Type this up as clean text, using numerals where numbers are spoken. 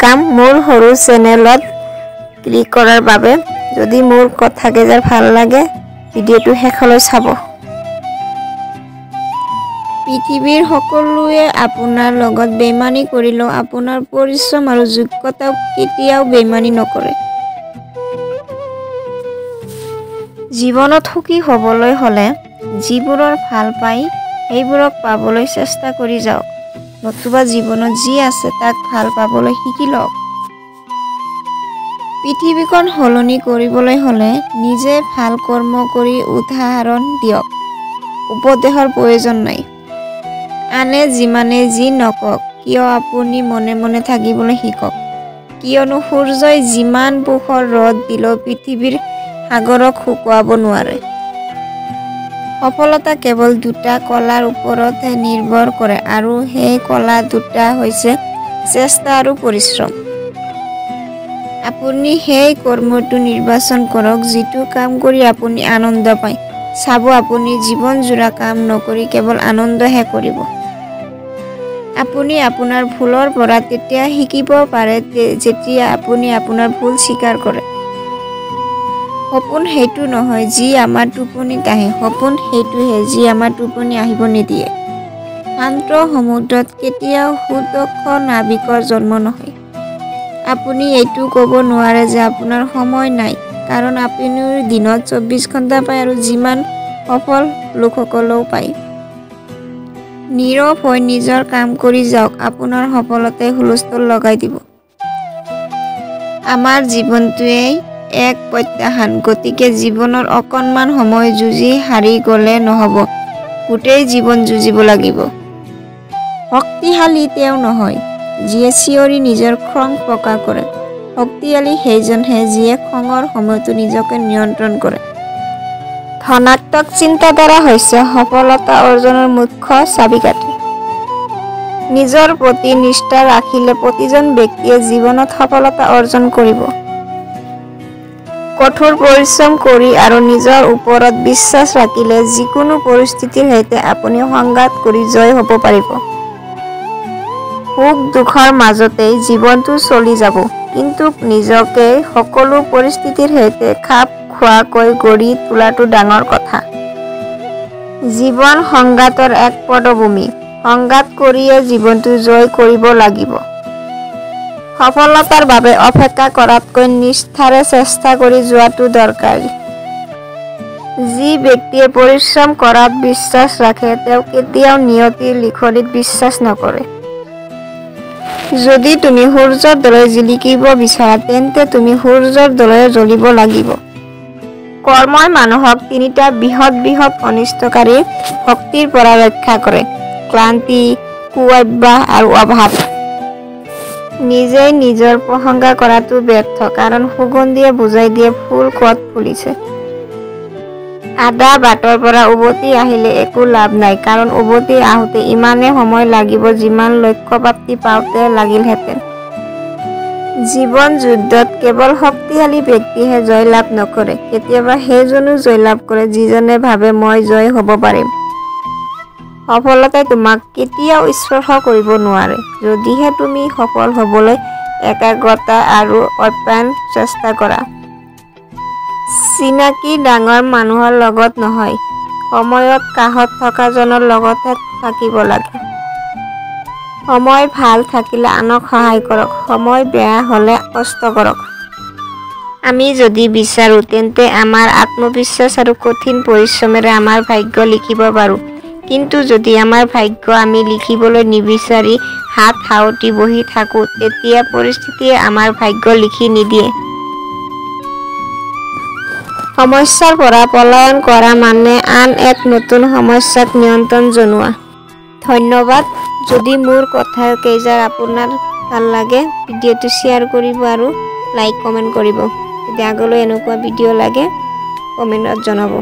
Welcome মোৰ সৰু চেনেলত ক্লিক কৰাৰ বাবে। যদি মোৰ কথাকেইটাৰ ভাল লাগে ভিডিঅ'টো শেষলৈ চাব। পৃথিৱীৰ সকলোৱে আপোনাৰ লগত বেইমানি কৰিলেও আপোনাৰ পৰিশ্ৰম আৰু যোগ্যতাও কেতিয়াও বেইমানি নকৰে। জীৱনত সুখী হ'বলৈ হ'লে যিবোৰৰ ভাল পায় সেইবোৰক পাবলৈ চেষ্টা কৰি যাওক, নতুবা জীৱনত যি আছে তাক ভাল পাবলৈ শিকি লওক। পৃথিৱীখন সলনি কৰিবলৈ হ'লে নিজে ভাল কৰ্ম কৰি উদাহৰণ দিয়ক, উপদেশৰ প্ৰয়োজন নাই। আনে যিমানে যি নকওক কিয় আপুনি মনে মনে থাকিবলৈ শিকক, কিয়নো সূৰ্যই যিমান পোহৰ ৰ'দ দিলেও পৃথিৱীৰ সাগৰক শুকুৱাব নোৱাৰে। সফলতা কেৱল দুটা কলাৰ ওপৰতহে নিৰ্ভৰ কৰে আৰু সেই কলা দুটা হৈছে চেষ্টা আৰু পৰিশ্ৰম। আপুনি সেই কৰ্মটো নিৰ্বাচন কৰক যিটো কাম কৰি আপুনি আনন্দ পায়। চাব আপুনি জীৱনজোৰা কাম নকৰি কেৱল আনন্দহে কৰিব। আপুনি আপোনাৰ ভুলৰ পৰা তেতিয়া শিকিব পাৰে যেতিয়া আপুনি আপোনাৰ ভুল স্বীকাৰ কৰে। সপোন সেইটো নহয় যি আমাৰ টোপনিত আহে, সপোন সেইটোহে যি আমাৰ টোপনি আহিব নিদিয়ে। শান্ত সমুদ্ৰত কেতিয়াও সুদক্ষ নাবিকৰ জন্ম নহয়। আপুনি এইটো ক'ব নোৱাৰে যে আপোনাৰ সময় নাই, কাৰণ আপুনিও দিনত 24 ঘণ্টা পায় আৰু যিমান সফল লোকসকলেও পায়। নীৰৱ হৈ নিজৰ কাম কৰি যাওক, আপোনাৰ সফলতাই হুলস্থুল লগাই দিব। আমাৰ জীৱনটোৱেই এক প্ৰত্যাহ্বান, গতিকে জীৱনৰ অকণমান সময় যুঁজি হাৰি গ'লে নহ'ব, গোটেই জীৱন যুঁজিব লাগিব। শক্তিশালী তেওঁ নহয় যিয়ে চিঞৰি নিজৰ খং প্ৰকাশ কৰে, শক্তিশালী সেইজনহে যিয়ে খঙৰ সময়তো নিজকে নিয়ন্ত্ৰণ কৰে। ধনাত্মক চিন্তাধাৰা হৈছে সফলতা অৰ্জনৰ মুখ্য চাবিকাঠি। নিজৰ প্ৰতি নিষ্ঠা ৰাখিলে প্ৰতিজন ব্যক্তিয়ে জীৱনত সফলতা অৰ্জন কৰিব। কঠোৰ পৰিশ্ৰম কৰি আৰু নিজৰ ওপৰত বিশ্বাস ৰাখিলে যিকোনো পৰিস্থিতিৰ সৈতে আপুনি সংঘাত কৰি জয় হ'ব পাৰিব। সুখ দুখৰ মাজতেই জীৱনটো চলি যাব, কিন্তু নিজকে সকলো পৰিস্থিতিৰ সৈতে খাপ খোৱাকৈ গঢ়ি তোলাটো ডাঙৰ কথা। জীৱন সংঘাতৰ এক পটভূমি, সংঘাত কৰিয়ে জীৱনটো জয় কৰিব লাগিব। সফলতাৰ বাবে অপেক্ষা কৰাতকৈ নিষ্ঠাৰে চেষ্টা কৰি যোৱাটো দৰকাৰী। যি ব্যক্তিয়ে পৰিশ্ৰম কৰাত বিশ্বাস ৰাখে তেওঁ কেতিয়াও নিয়তিৰ লিখনিত বিশ্বাস নকৰে। যদি তুমি সূৰ্যৰ দৰে জিলিকিব বিচাৰা তেন্তে তুমি সূৰ্যৰ দৰে জ্বলিব লাগিব। কৰ্মই মানুহক তিনিটা বৃহৎ বৃহৎ অনিষ্টকাৰী শক্তিৰ পৰা ৰক্ষা কৰে: ক্লান্তি, কুঅভ্যাস আৰু অভাৱ। নিজেই নিজৰ প্ৰশংসা কৰাটো ব্যৰ্থ, কাৰণ সুগন্ধিয়ে বুজাই দিয়ে ফুল ক'ত ফুলিছে। আধা বাটৰ পৰা উভতি আহিলে একো লাভ নাই, কাৰণ উভতি আহোঁতে ইমানেই সময় লাগিব যিমান লক্ষ্যপ্ৰাপ্তি পাওঁতে লাগিলহেঁতেন। জীৱন যুদ্ধত কেৱল শক্তিশালী ব্যক্তিহে জয়লাভ নকৰে, কেতিয়াবা সেইজনো জয়লাভ কৰে যিজনে ভাবে মই জয় হ'ব পাৰিম। সফলতাই তোমাক কেতিয়াও স্পৰ্শ কৰিব নোৱাৰে যদিহে তুমি সফল হ'বলৈ একাগ্ৰতা আৰু অপ্ৰাণ চেষ্টা কৰা। চিনাকি ডাঙৰ মানুহৰ লগত নহয়, সময়ত কাষত থকাজনৰ লগতহে থাকিব লাগে। সময় ভাল থাকিলে আনক সহায় কৰক, সময় বেয়া হ'লে কষ্ট কৰক। আমি যদি বিচাৰোঁ তেন্তে আমাৰ আত্মবিশ্বাস আৰু কঠিন পৰিশ্ৰমেৰে আমাৰ ভাগ্য লিখিব পাৰোঁ, কিন্তু যদি আমাৰ ভাগ্য আমি লিখিবলৈ নিবিচাৰি হাত সাৱটি বহি থাকোঁ তেতিয়া পৰিস্থিতিয়ে আমাৰ ভাগ্য লিখি নিদিয়ে। সমস্যাৰ পৰা পলায়ন কৰা মানে আন এক নতুন সমস্যাক নিমন্ত্ৰণ জনোৱা। ধন্যবাদ। যদি মোৰ কথা কেইজাৰ আপোনাৰ ভাল লাগে ভিডিঅ'টো শ্বেয়াৰ কৰিব আৰু লাইক কমেণ্ট কৰিব। যদি আগলৈ এনেকুৱা ভিডিঅ' লাগে কমেণ্টত জনাব।